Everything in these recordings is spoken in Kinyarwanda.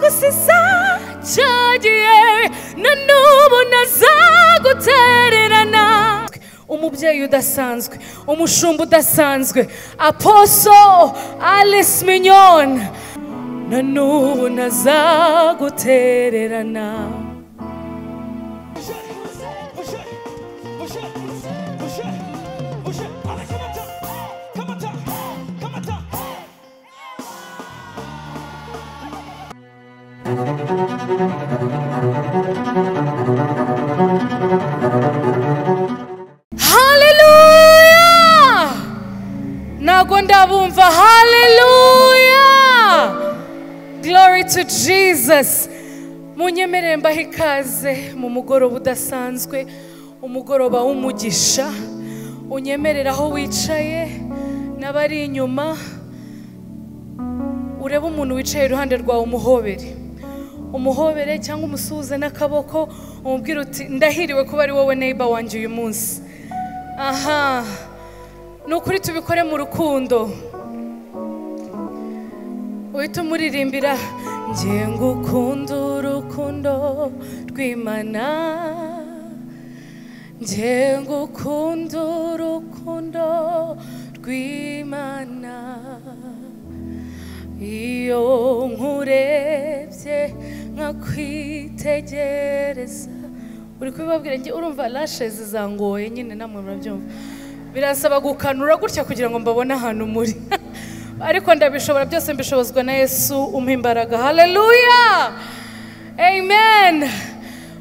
Ntiyagusiza cyagiye na n'ubu ntazagutererana. Umubyeyi udasanzwe, umushumba udasanzwe, Apostle Alice Mignonne, na n'ubu ntazagutererana. Hallelujah! Ntabwo ndabumva. Hallelujah! Glory to Jesus. Munyemerere mbahe ikaze mu mugoroba udasanzwe, umugoroba w'umugisha. Unyemerere aho wicaye n'abari inyuma, urebe umuntu wicaye iruhande rwawe umuhobere. Umuhobere cyangwa umusuhuze n'akaboko, umubwire uti ndahiriwe kuba ari wowe neighbor wanjye uyu munsi. Aha, ni ukuri tubikore mu rukundo. Uhita umuririmbira ngiye ngukunda urukundo rw'Imana, ngiye ngukunda urukundo rw'Imana, iyo nkurebye nkakwitegereza. Uri kubibabwira nge urumva lashes zangoye nyine, namwe murabyumva, birasaba gukanura gutya kugira ngo mbabone ahantu muri. Ariko ndabishobora byose, mbishobozwa na Yesu umpa imbaraga. Hallelujah, amen.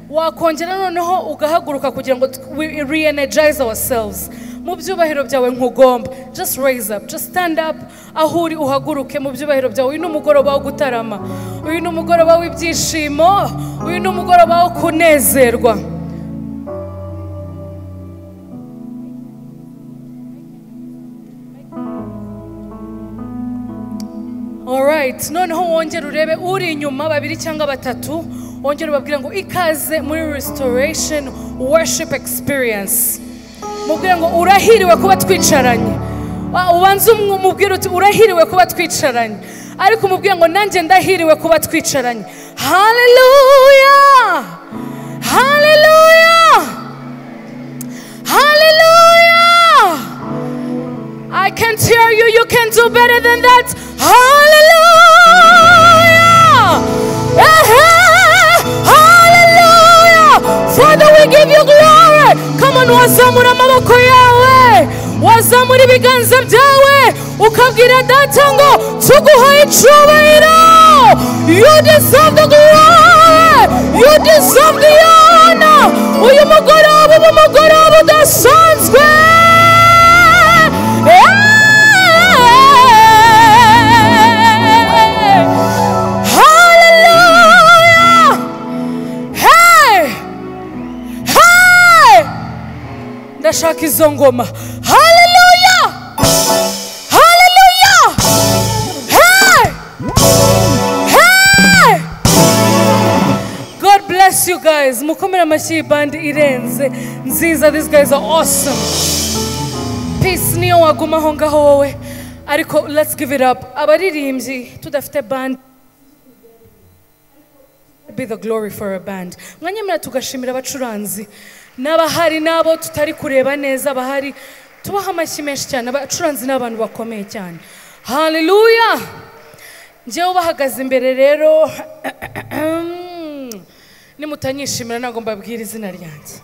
Wakongera noneho ugahaguruka kugira ngo we re-energize ourselves. Mu byubahiro byawe nkugomba, just raise up, just stand up aho uri, uhaguruke mu byubahiro byawe. Uyu ni umugoroba wo gutarama, uyu ni umugoroba w'ibyishimo, uyu ni umugoroba wo kunezerwa. Alright, noneho wongere urebe uri inyuma babiri cyangwa batatu, wongere ubabwire ngo ikaze muri Restoration Worship Experience. Mubwire ngo urahiriwe kuba twicaranye. Ubanze umubwire uti urahiriwe kuba twicaranye, ariko umubwire ngo nanjye ndahiriwe kuba twicaranye. Hallelujah, hallelujah, hallelujah. I can't hear you, you can do better than that. Hallelujah, hallelujah. Father, we give you glory. Come on, wazamura amaboko yawe, wazamura ibiganza byawe, ukabwira Data ngo tuguhaye icyubahiro. You deserve the glory, you deserve the honor. Uyu mugoroba uba umugoroba udasanzwe. Hallelujah! Hey! Hey! Ndashaka izo ngoma. Hallelujah! Hallelujah! Hey! Hey! God bless you guys. Mukomere amashyi, band irenze nziza. These guys are awesome. Peace niyo waguma aho ngaho wowe, ariko let's give it up. Abaririmbyi tudafite band, be the glory for a band. Mwanyemera tugashimira abacuranzi n'abahari n'abo tutari kureba neza abahari, tubaha amashyi menshi cyane. Abacuranzi n'abantu bakomeye cyane. Hallelujah. Njyewe bahagaze imbere rero, nimutanyishimira ntabwo mbabwira izina ryanjye.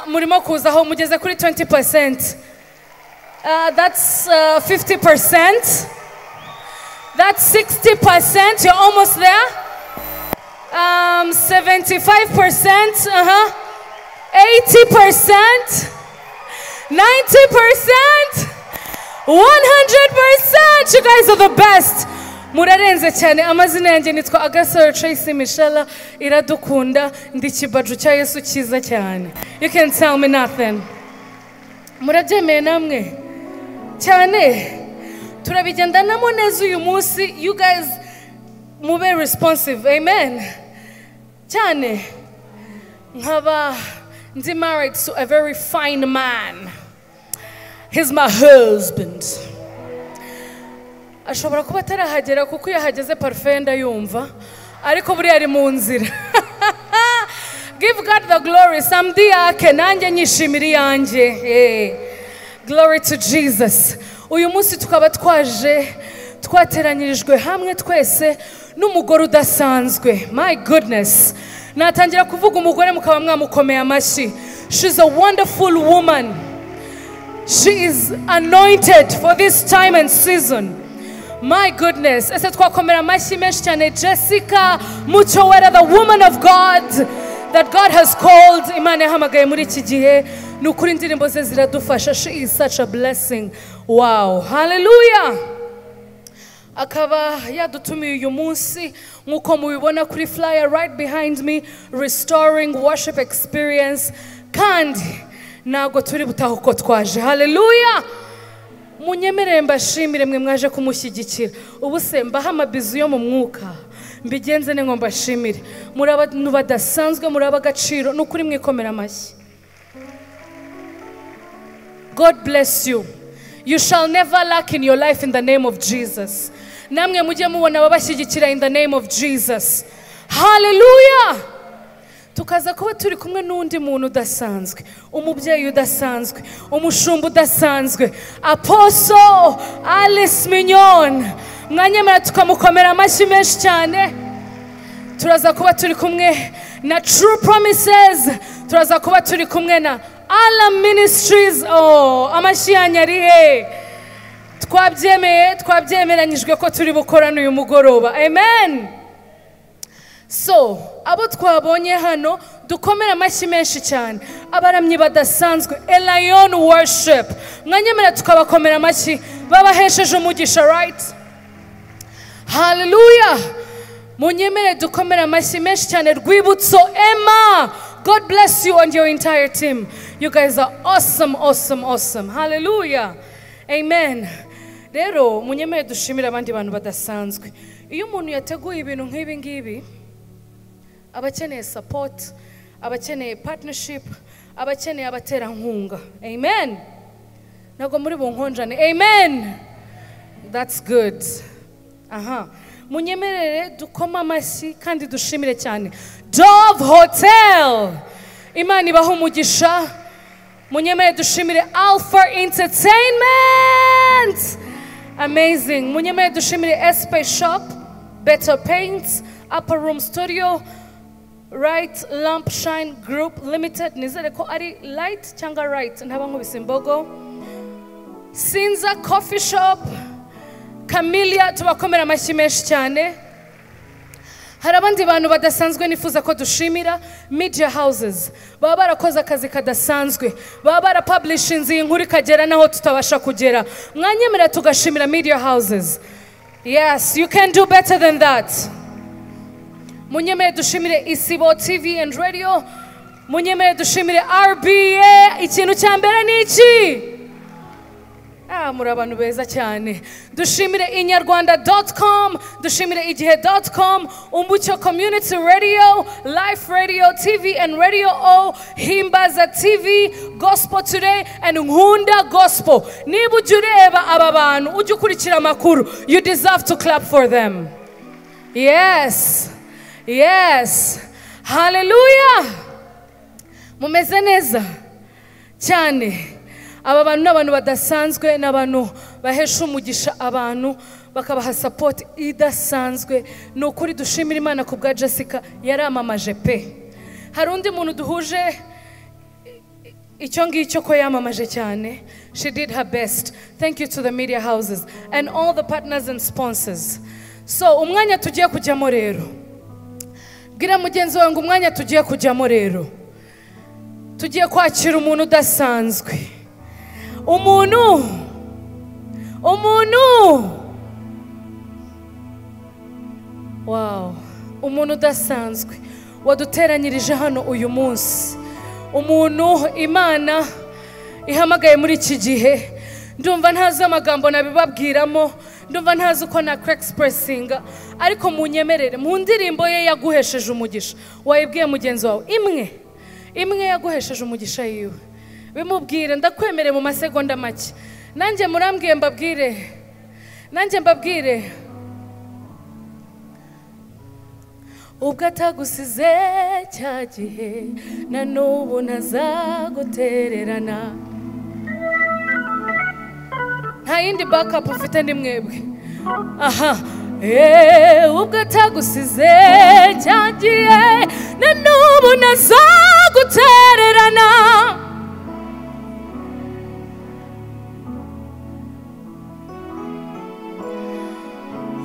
Murimo kuza aho mugeze kuri 20%. That's 50%. That's 60%. You're almost there. 75%, 80%, 90%, 100%. You guys are the best. Murarenze cyane. Amazina yanjye nitwa Agasaro Tracy Michelle Iradukunda, ndi kibaju cya Yesu cyiza cyane. You can tell me nothing. Murabyemeye namwe cyane, turabigendanamo neza uyu munsi. You guys mube responsive, amen. Cyane nkaba ndi married to a very fine man. He's my husband. Ashobora kuba atarahagera kuko iyo ahageze parufe ndayumva, Ariko buriya ari mu nzira. Give God the glory. Samedi yake nanjye nyishimira iyanjye. Hey. Glory to Jesus. Uyu munsi tukaba twaje twateranyirijwe hamwe twese n'umugore udasanzwe. My goodness. Natangira kuvuga umugore mukaba mwamukomeye amashyi. She's a wonderful woman. She is anointed for this time and season. My goodness. Ese twakomera amashyi menshi cyane Jessica Mucyowera, the woman of God that God has called. Imana yahamagaye muri iki gihe. Ni ukuri indirimbo ze ziradufasha. She is such a blessing. Wow. Hallelujah. Akaba yadutumiye uyu munsi nk'uko mubibona kuri flyer right behind me, restoring worship experience. Kandi ntabwo turi butaha uko twaje. Hallelujah. Munyemerere mbashimire mwe mwaje kumushyigikira. Ubu se mbaha amabizu yo mu mwuka mbigenze ne ngo mbashimire. Muri abantu badasanzwe, muri ab'agaciro, ni ukuri mwikomera amashyi. God bless you. You shall never lack in your life in the name of Jesus. Namwe mujye mubona ababashyigikira in the name of Jesus. Hallelujah. Tukaza kuba turi kumwe n'undi muntu udasanzwe, umubyeyi udasanzwe, umushumba udasanzwe, Apostle Alice Mignonne. Mwanyemera tukamukomera amashyi menshi cyane. Turaza kuba turi kumwe na True Promises, turaza kuba turi kumwe na Alarm Ministries. Oh, amashyi yanyu ari he? Twabyemeye, twabyemeranyijwe ko turi bukorane uyu mugoroba. Amen. So, abo twabonye hano dukomera amashyi menshi cyane. Abaramyi badasanzwe, Elion Worship. Mwanyemera tukabakomera amashyi, babahesheje umugisha, right? Hallelujah. Munyemere dukomera amashyi menshi cyane Rwibutso Emma. God bless you and your entire team. You guys are awesome, awesome, awesome. Hallelujah. Amen. Rero munyemere dushimire abandi bantu badasanzwe. Iyo umuntu yateguye ibintu nk'ibi ngibi, abakeneye support, abakeneye partnership, abakeneye abaterankunga. Amen. Ntabwo muri bunkonjane. Amen. That's good. Aha. Munyemerere dukoma amashyi kandi dushimire cyane Dove Hotel. Imana ibahe umugisha. Munyemerere dushimire Alpha Entertainment. Amazing. Munyemerere dushimire SP Shop, Better Paints, Upper Room Studio, Right Lamp Shine Group Limited. Nizere ko ari light cyangwa right ntaba nkubise imbogo. Sinza Coffee Shop, Camellia, tubakomera amashyi menshi cyane. Hari abandi bantu badasanzwe nifuza ko dushimira, media houses baba barakoze akazi kadasanzwe, baba barapublishinze iyi nkuru ikagera naho tutabasha kugera. Mwanyemera tugashimira media houses. Yes, you can do better than that. Munyemere dushimire Isibo TV and Radio. Munyemere dushimire RBA. Ikintu cya mbere ni iki? Ah, muri abantu beza cyane. Dushimire inyarwanda.com, dushimire igihe.com, Umucyo Community Radio, Life Radio TV and Radio O, Himbaza TV, Gospel Today and Nkunda Gospel. Niba ujya ureba aba bantu, ujya ukurikira amakuru, you deserve to clap for them. Yes. Yes. Hallelujah. Mumeze neza cyane. Aba bantu ni abantu badasanzwe, ni abantu bahesha umugisha abantu, bakabaha support idasanzwe. Ni ukuri dushimira Imana ku bwa Jessica, yaramamaje pe. Hari undi muntu duhuje icyo ngicyo ko yamamaje cyane. She did her best. Thank you to the media houses and all the partners and sponsors. So umwanya tugiye kujyamo rero, bwira mugenzi wawe ngo umwanya tugiye kujyamo rero, tugiye kwakira umuntu udasanzwe. Umuntu wow, umuntu udasanzwe waduteranyirije hano uyu munsi, umuntu Imana ihamagaye muri iki gihe. Ndumva ntazi amagambo nabibabwiramo, ndumva ntazi uko na expressinga, ariko munyemerere mu ndirimbo ye yaguhesheje umugisha. Wayibwiye mugenzi wawe imwe yaguhesheje umugisha yiwe, bimubwire. Ndakwemere mu masegonda make. Nanjye murambwiye mbabwire, nanjye mbabwire. Ubwo atagusize cya gihe na n'ubu ntazagutererana. Nta yindi backup ufite ni mwebwe. Aha, ubwo atagusize cya gihe na n'ubu ntazagutererana.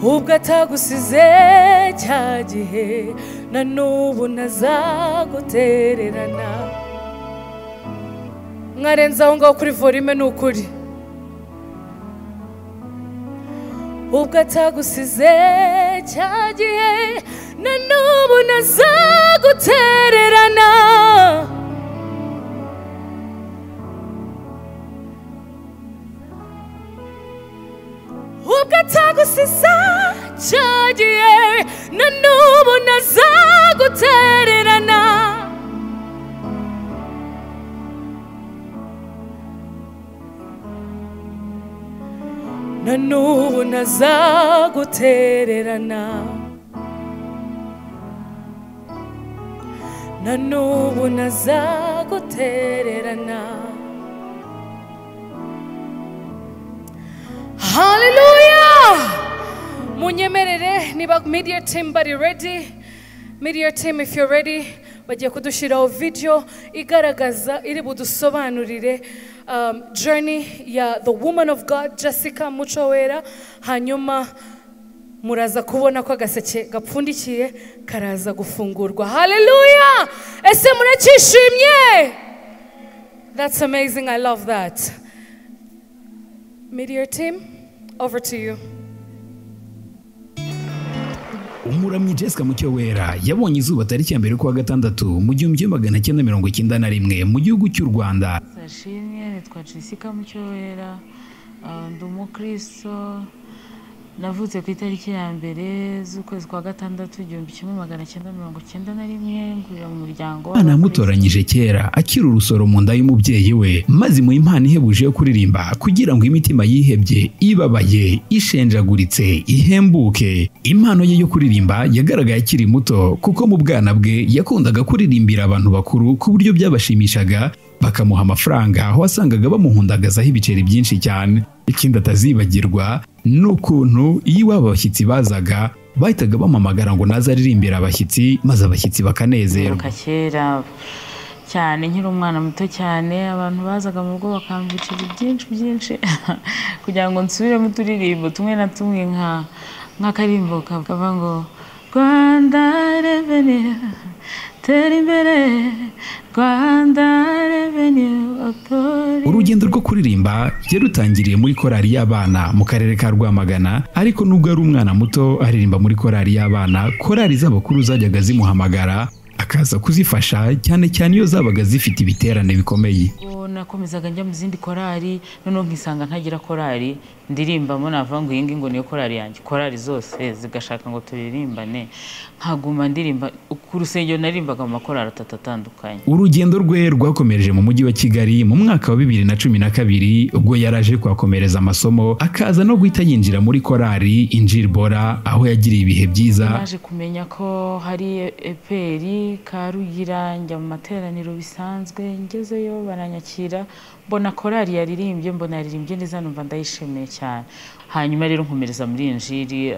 Ubwo atagusize cya gihe na n'ubu ntazagutererana. Mwarenze aho ngaho kuri volume ni ukuri. Ubwo atagusize cya gihe na n'ubu ntazagutererana. Ubwo atagusize cya gihe na n'ubu ntazagutererana. Na n'ubu ntazagutererana. Na n'ubu ntazagutererana. Hallelujah! Munyemerere niba media team bari ready. Media team, if you're ready, bagiye kudushiraho video igaragaza iri budusobanurire journey ya the woman of God Jessica Mucyowera. Hanyuma muraza kubona ko agaseke gapfundikiye karaza gufungurwa. Hallelujah! Ese muracyishimye? That's amazing. I love that. Media team, over to you. Umuramyi Jessica Mucyowera yabonye izuba tariki ya 1 kuwa gatandatu mu 1991 mu gihugu cy'u Rwanda. Sashimye, nitwa Jessica Mucyowera, ndi umukristo. Navutse ku itariki ya 1 z'ukwezi kwa gatandatu 1991, nkurira mu muryango. Imana yamutoranyije kera akiri urusoro mu nda y'umubyeyi we, maze mu impano ihebuje yo kuririmba kugira ngo imitima yihebye, ibabaye, ishenjaguritse ihembuke. Impano ye yo kuririmba yagaragaye akiri muto, kuko mu bwana bwe yakundaga kuririmbira abantu bakuru ku buryo byabashimishaga, bakamuha amafaranga aho wasangaga bamuhundagazaho ibiceri byinshi cyane. Ikindi atazibagirwa n'ukuntu iyo iwabo abashyitsi bazaga bahitaga bamamagara ngo naze aririmbira abashyitsi, maze abashyitsi bakanezerwa. Kera cyane nkiri umwana muto cyane, abantu bazaga mu rugo bakampa ibiceri byinshi byinshi kugira ngo nsubiremo uturirimbo tumwe na tumwe, nk'akarimbo kavuga ngo Rwanda Revenue tera imbere, Rwanda Revenue Authority. Urugendo rwo kuririmba yarutangiriye muri korali y'abana mu karere ka Rwamagana, ariko nubwo ari umwana muto aririmba muri korali y'abana, korali z'abakuru zajyaga zimuhamagara akaza kuzifasha, cyane cyane iyo zabaga zifite ibiterane bikomeye. Nakomezaga njya mu zindi korali, noneho nkisanga ntagira korali ndirimbamo, navuga ngo iyi ngiyi ngo niyo korali yanjye. Korali zose zigashaka ngo turirimbane, nkaguma ndirimba. Ku rusengero naririmbaga mu makorali 3 atandukanye. Urugendo rwe rwakomereje mu mujyi wa Kigali mu mwaka wa 2012, ubwo yaraje kwakomereza amasomo, akaza no guhita yinjira muri korali Injiri Bora, aho yagiriye ibihe byiza. Naje kumenya ko hari EPR Karugira, njya mu materaniro bisanzwe, ngezeyo baranyakira, mbona korali yaririmbye, mbona yaririmbye neza, numva ndayishimiye cyane. Hanyuma rero nkomereza muri Injiri.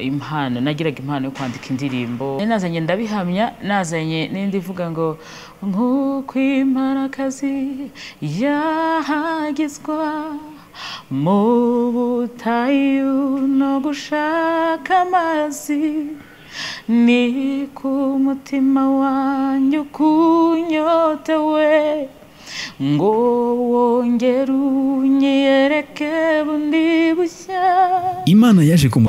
Impano nagiraga impano yo kwandika indirimbo, nazanye ndabihamya, nazanye n'indi ivuga ngo nk'uko imparakazi yahagizwa mu butayu no gushaka amazi, ni ku mutima wanjye ukunyotewe ngo wongere unyereke bundi bushya. Imana yaje ku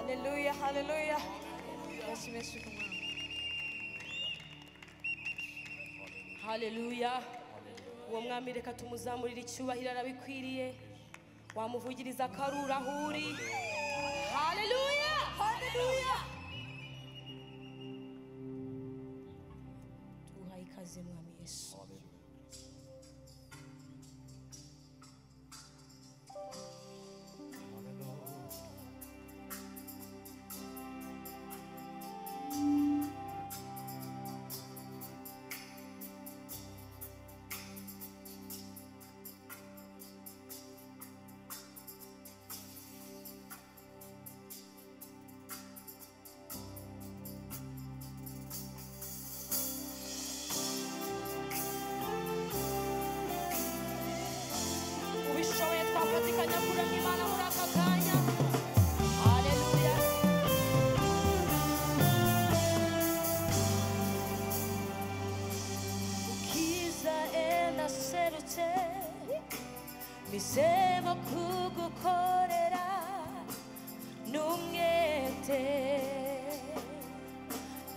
Haleluya, haleluya. Ndashimishije Umwami. Haleluya. Uwo mwami reka tumuzamurire icyubahiro, arabikwiriye. Wamuvugiriza akarura aho uri. Haleluya, haleluya. Tuhaye ikaze Mwami Yesu. Ubishoboye twafatikanya kuramya Imana muri aka kanya. Haleluya. Ukiza enda serutse, misemo kugukorera n'umwete,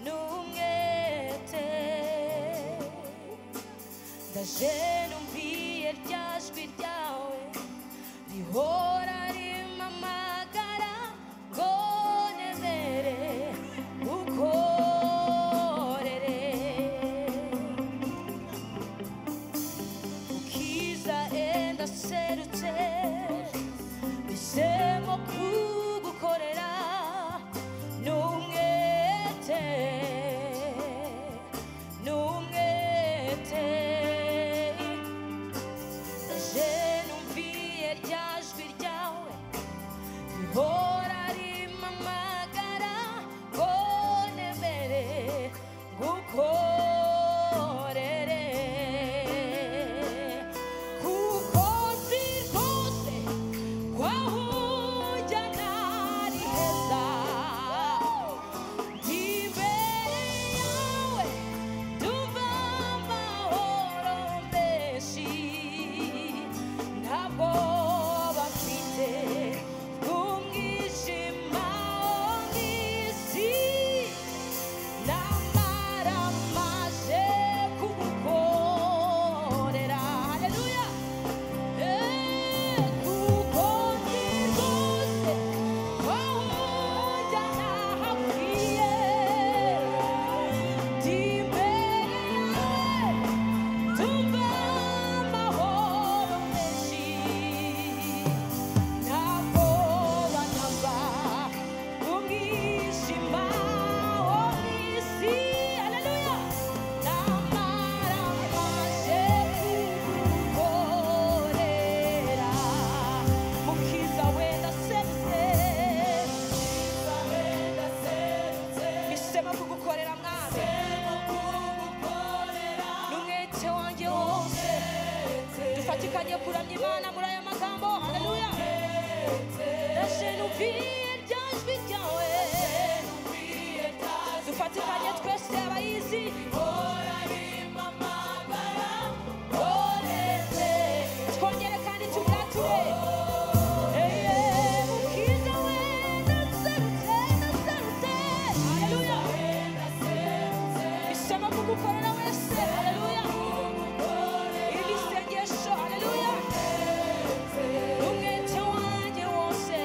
n'umwete. Ndaje numviye rya jwi ryawe rihora rimpamagara ngo nemere ukorere. Ukiza enda serutse, bisemo kugukorera n'umwete, n'umwete. Ndaje numviye rya jwi ryawe rihora rimpamagara ngo nemere ngukorere. Kuko nzi rwose ko aho ujya ntari heza, ndi imbere yawe ndumva amahoro menshi, nta bwoba mfite bw'umwijima wo mu isi, namara maje kugukorera. Haleluya. Kuko nzi rwose ko aho ujya ntahakwiye, ndi imbere yawe ndumva amahoro menshi, nta bwoba namba bw'umwijima wo mu isi. Haleluya. Namara maje kugukorera. Mukiza wenda serutse, misemo kugukorera Mwami, n'umwete wanjye wose. Dufatikanye kuramya Imana muri aya magambo. Haleluya. Ndaje numviye rya jwi ryawe, dufatikanye twese abayizi. Twongere kandi tumwature. Mukiza we ndaserutse, ndaserutse. Haleluya. Isema kugukorera wese. Haleluya. Iri sengesho. Haleluya. Umwete wanjye wose.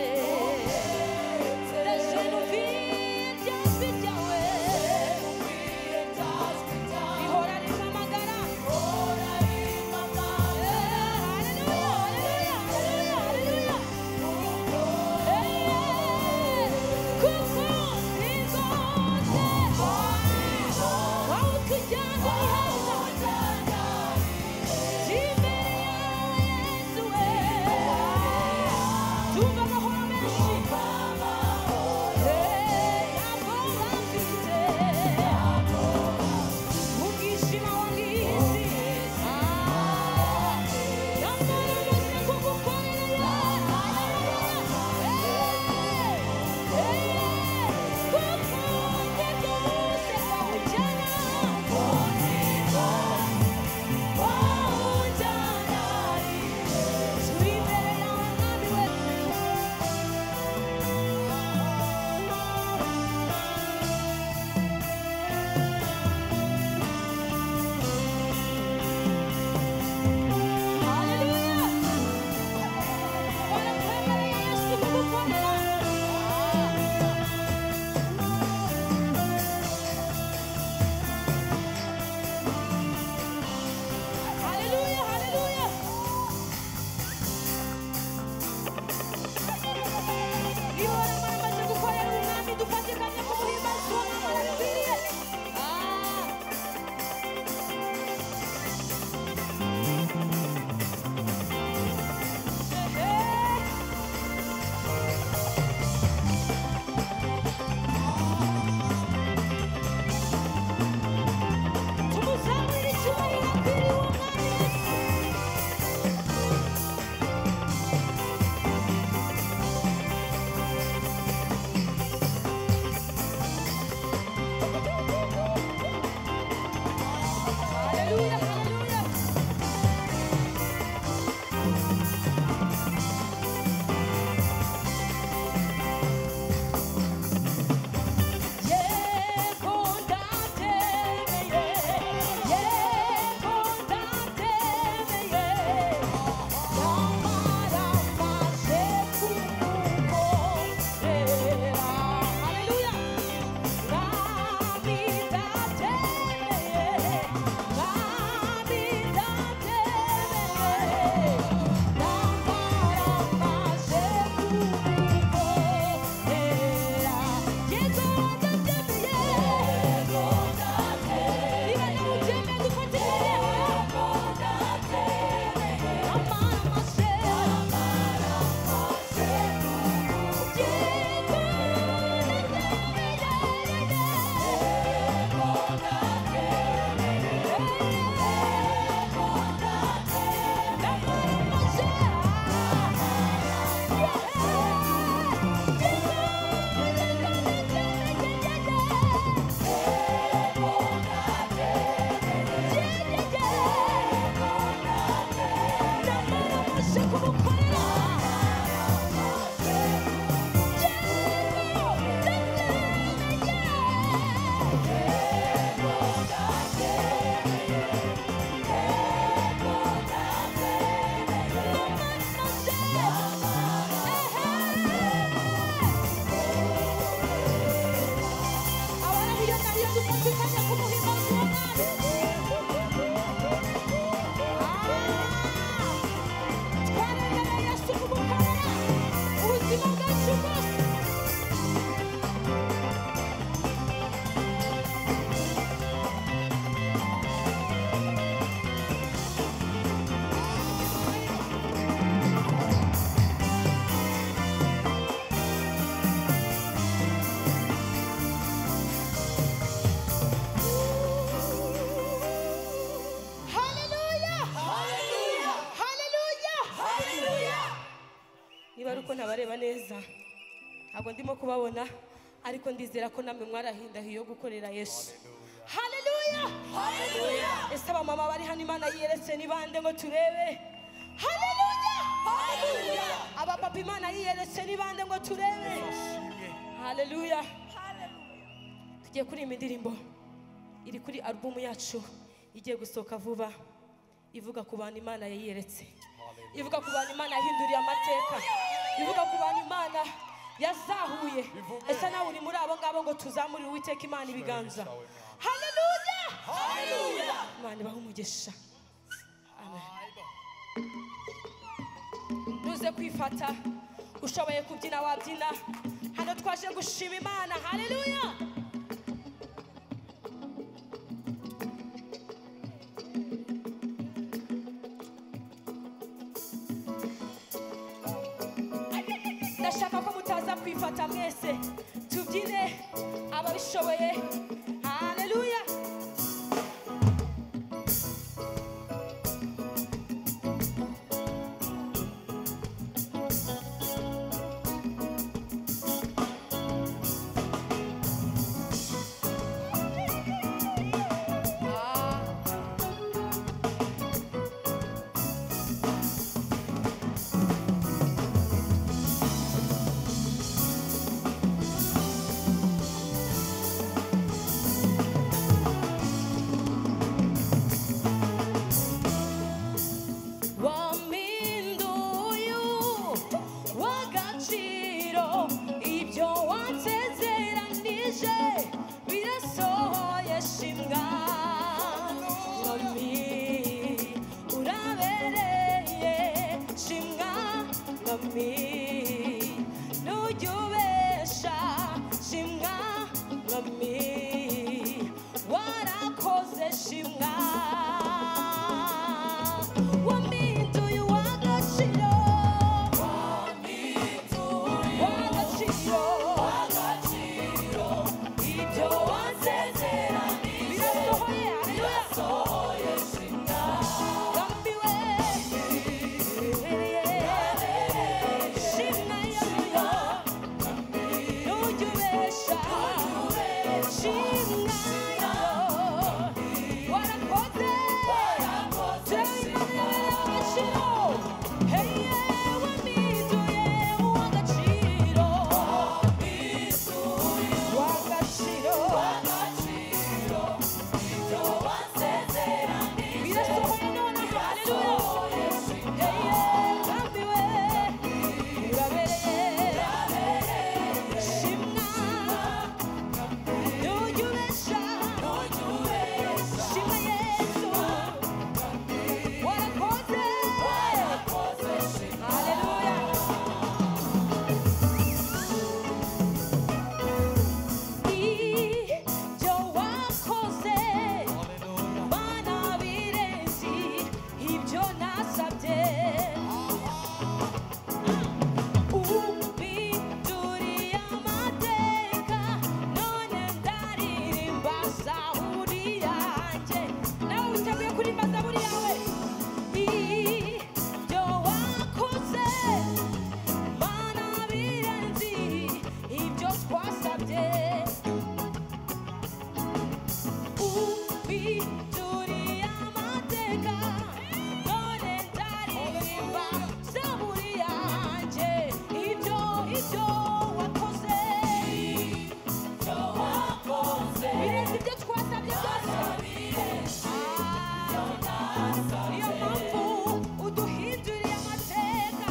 Ntabwo ndimo kubabona ariko ndizera ko namwe mwarahindahiye yo gukorera Yesu. Haleluya, haleluya. Ese abamama bari hano Imana yiyeretse ni bande ngo turebe? Haleluya, haleluya. Abapapa Imana yiyeretse ni bande ngo turebe? Haleluya, haleluya. Tugiye kuri indirimbo iri kuri album yacu igiye gusohoka vuba, ivuga ku bantu Imana yiyeretse, ivuga ku bantu Imana yahinduriye amateka, ivuga ku bantu Imana yazahuye. Ese nawe uri muri abo ngabo ngo tuzamurire Uwiteka Imana ibiganza? Haleluya, haleluya. Imana ibahe umugisha. Amen. Nuze kwifata, ushoboye kubyina wabyina. Hano twaje gushima Imana. Haleluya. Ndashaka ko mutaza kwifata mwese, tubyine ababishoboye. Haleluya.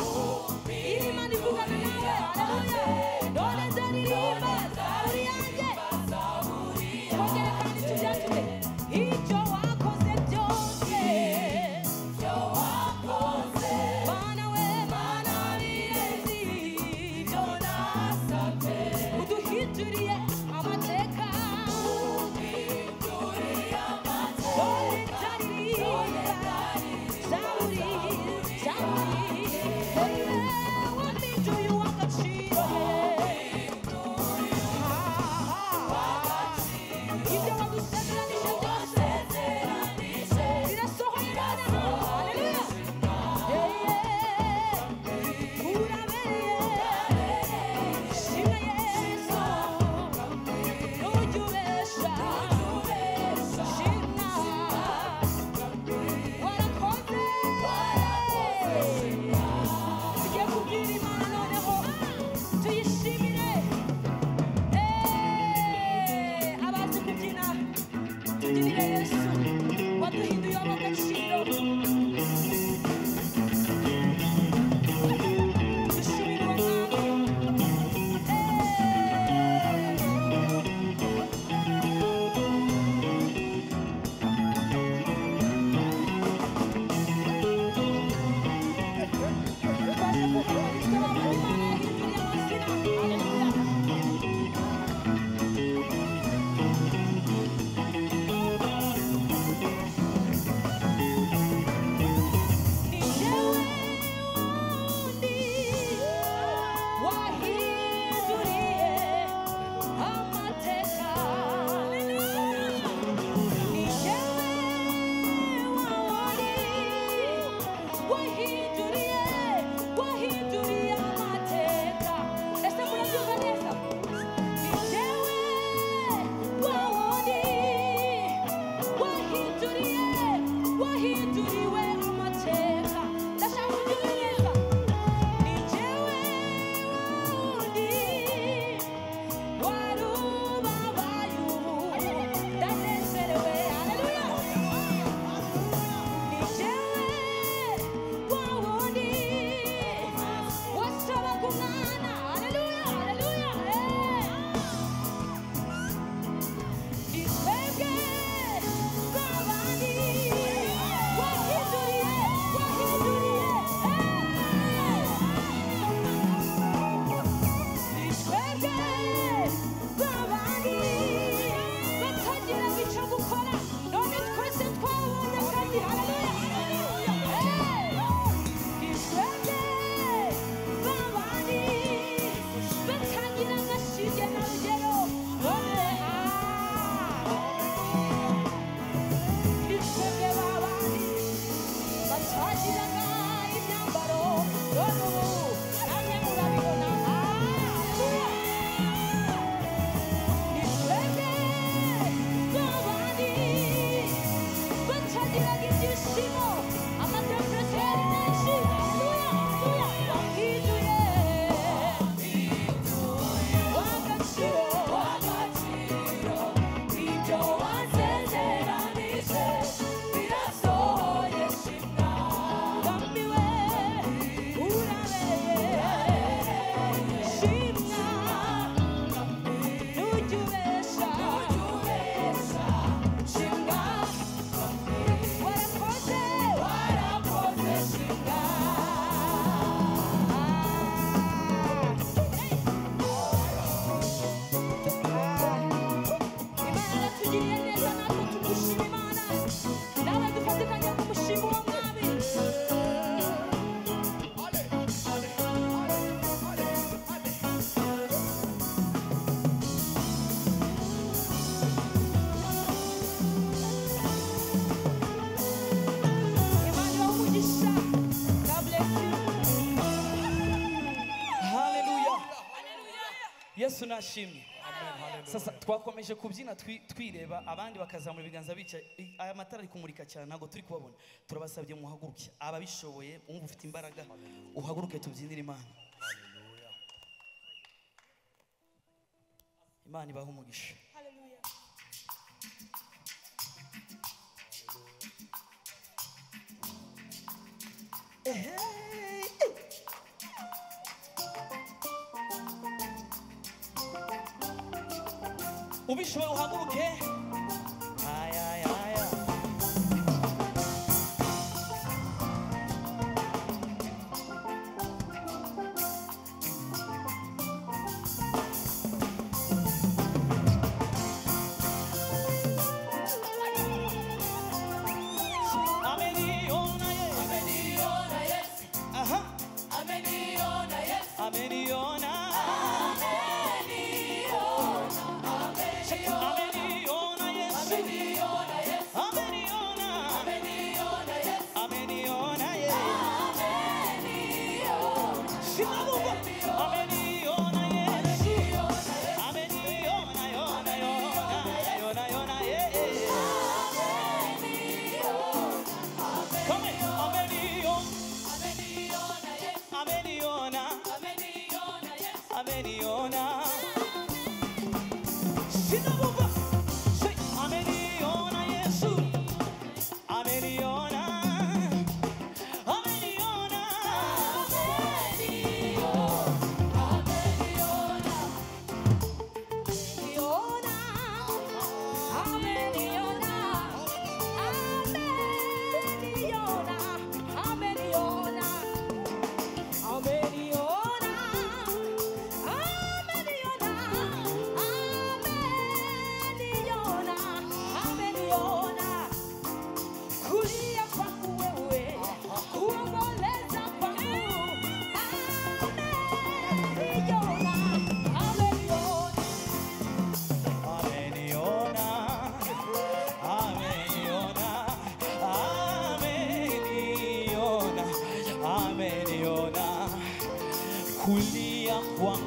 Imana ivugana nawe. Haleluya. None ndaririmba zaburi Tubyinire Yesu waduhinduye ab'agaciro. Dushimire uwo mwami. Twaje kuvuga Imana yahinduriye amazina. Haleluya. Ni jewe wundi wahinduriye amateka. Ni jewe wundi wahinduriye, wahinduriye amateka. Ese murabyumva neza? Ni jewe wundi wahinduriye, wahinduriwe amateka. Ndashaka kubyumva neza. Ni jewe wundi wari ubabaye ubu ndanezerewe. Haleluya. Ni jewe wundi wasabaga umwana. Haleluya, haleluya. Ni twebwe babandi wahinduriye, wahinduriye. Ni twebwe babandi batagiraga icyo gukora, none twese twabonye akazi. Haleluya. Ni twebwe babandi batagiraga shinge na rugero, none ni twebwe babandi batagiraga imyambaro, none ubu namwe murabibona. Haleluya. Ni twebwe babandi batagiraga ibyishimo, amadepresiyo yari menshi. Haleluya, haleluya. Wahinduye w'agaciro, ibyo wasezeranije birasohoye. Shimwa wamiwe, urabereye. Shimwa nujya ubesha, shimwa warakoze, warakoze. Shimwa. Imana yaratugiriye neza, natwe tumushima Imana, nawe dufatikanya kumushima uwo mwami. Imana ibahe umugisha. God bless you. Haleluya. Yesu nashimye. Sasa twakomeje kubyina twireba abandi bakazamura ibiganza bicaye. Aya matara ari kumurika cyane, ntabwo turi kubabona. Turabasabye muhaguruke, ababishoboye, wumva ufite imbaraga uhaguruke tubyinire Imana. Imana ibahe umugisha. Haleluya. Ubishoboye uhaguruke. Aya, aya, aya. Ameniona Yesu. Ameniona Yesu. Aha. Ameniona Yesu. Ameniona. Ameniona. Ameniona Yesu. Ameniona Yesu. Ameniona. Ameniona Yesu. Ameniona Yesu. Sinabuka. Ameniona Yesu. Ameniona, yona, yona, yona, yona, yeah. Come in. Ameniona. Ameniona Yesu. Ameniona. Ameniona Yesu. Ameniona. Sinabuka. Say, Ameniona.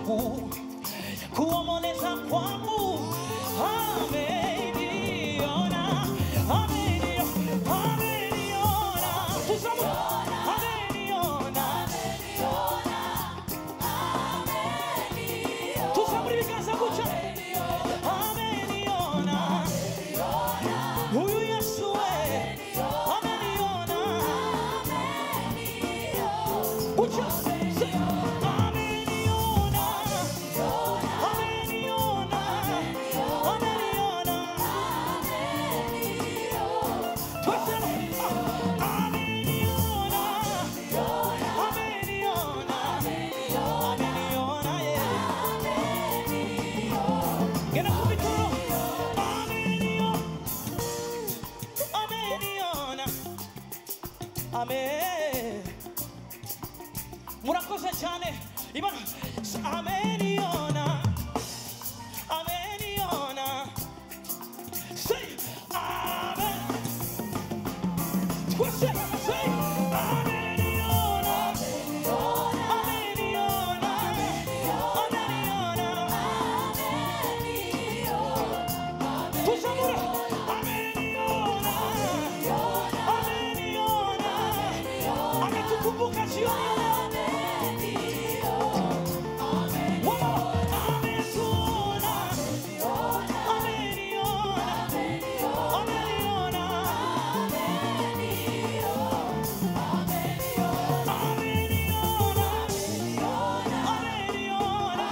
kwangu, kuomboleza kwangu ameniona, ameniona, ameniona. Tuzame, ameniona, ameniona. Tuzamuri ibiganza gutya, ameniona. Huyu Yesu we, ameniona. Gutya, ameniona, ameniona, ameniona. Twese, ameniona, ameniona, ameniona, yeah. Gena ku bitaro, ameniona, ameniona, amen. Murakoze cyane Imana, ameniona, ameniona. Say amen. Twese, say ameniona, ameniona, ameniona. Tuzamura, ameniona, ameniona. Ametukumbuka jioni ya leo. Ametuona, ameniona, ameniona, ameniona, ameniona,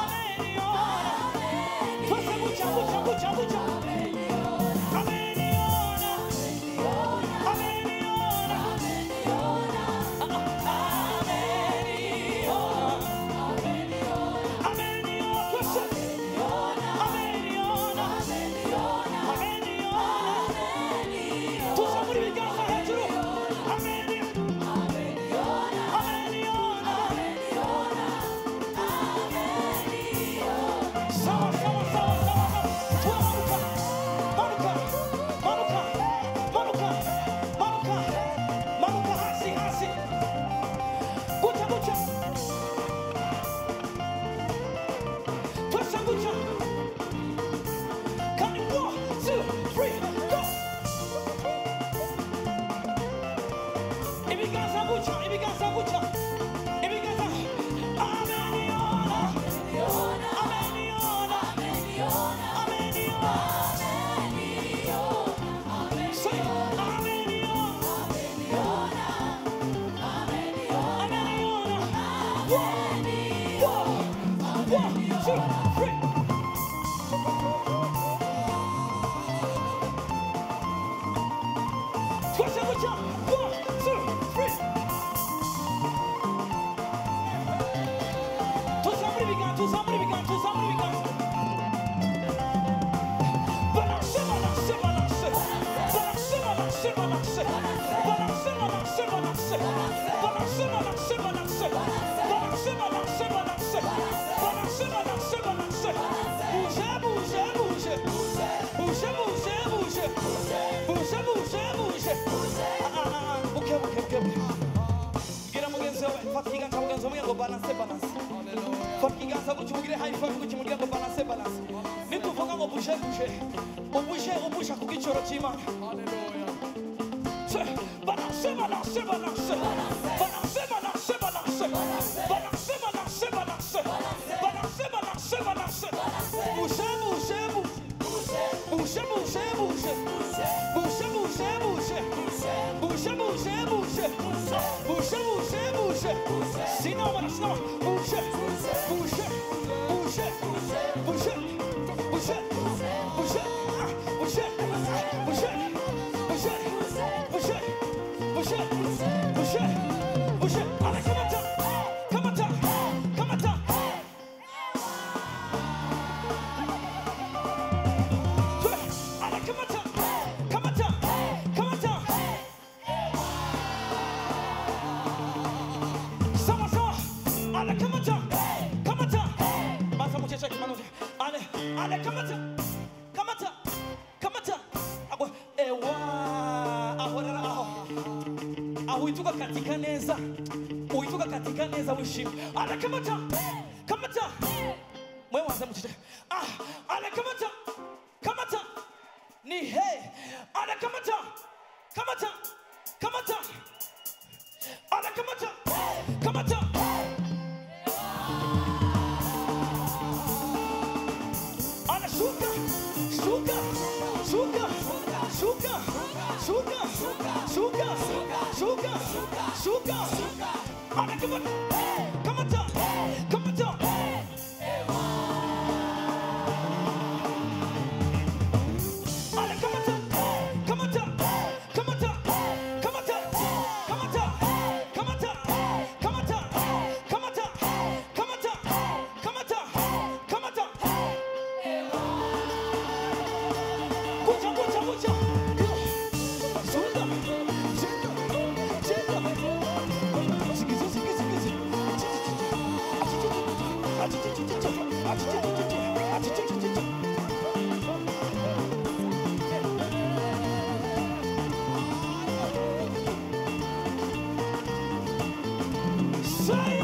ameniona. Twese guca, guca, guca, guca. Ameniona, ameniona, ameniona. Ameniona, twese. Ameniona, ameniona. Tuzamura ibiganza hejuru. Ameniona, ameniona. Sawa, sawa, sawa, sawa, sawa. Turamanuka, manuka, manuka, manuka, manuka, manuka hasi, hasi. Guca, guca. Twese guca. Kandi 1, 2, 3, go. Ibiganza guca, ibiganza guca, ibiganza. Ameniona, ameniona, ameniona. Say ameniona, ameniona. 1, 1, 1, 2, 3. Twese guca. 1, 2, 3. Tuzamura ibiganza, tuzamura ibiganza, tuzamura ibiganza. Balance, balance, balance. Balance, balance, balance. Balance, balance, balance. Balance, balance, balance. Balance, balance, balance. Balance, balance, balance. Bouge, bouge, bouge. Bouge, bouge, bouge. Bouge, bouge, bouge. Ah, ah, ah. Okay, okay, okay, okay. Gira mugenzi wawe, fata ikiganza mugenzi wawe ngo balance, balance. Fata ikiganza gutya umugire high five gutya umugire ngo balance, balance. Nituvuga ngo bouge, bouge. Ubuje, ubusha ku giciro cy'Imana. Balance, balance, balance. Balance, balance, balance. Balance, balance, balance. Balance, balance, balance. Bouge, bouge, bouge. Bouge, bouge, bouge. Bouge, bouge, bouge. Bouge, bouge, bouge. Bouge, bouge, bouge. Sinon, voilà, sinon. Bouge, bouge, bouge, bouge, bouge, bouge, bouge, bouge, bouge, bouge, bouge, bouge, bouge. Allez, kamata, kamata, kamata. Allez, kamata, kamata, kamata. Sawa, sawa. Allez, kamata, kamata. Basa muchecheke manoje. Allez, allez, kamata, kamata, kamata. Agwa, ewa, aho rero aho. Aho uhita ugakatika neza, uhita ugakatika. Seka neza wishimye. Arakamata. Kamata. Mwe waza muceceke. Ah, arakamata. Kamata. Ni he. Arakamata. Kamata. Kamata. Arakamata. Kamata. Anashuka. Shuka. Shuka. Shuka. Shuka. Shuka. Shuka. Shuka. Arakamata. Kamata. Kamata. Arakamata. Kamata. Kamata. Kamata. Kamata. Kamata. Kamata. Kamata. Kamata. Kamata. Kamata. Kucha, kucha, kucha. Shuka. Shuka. Shuka. Sikizi, sikizi, sikizi. Say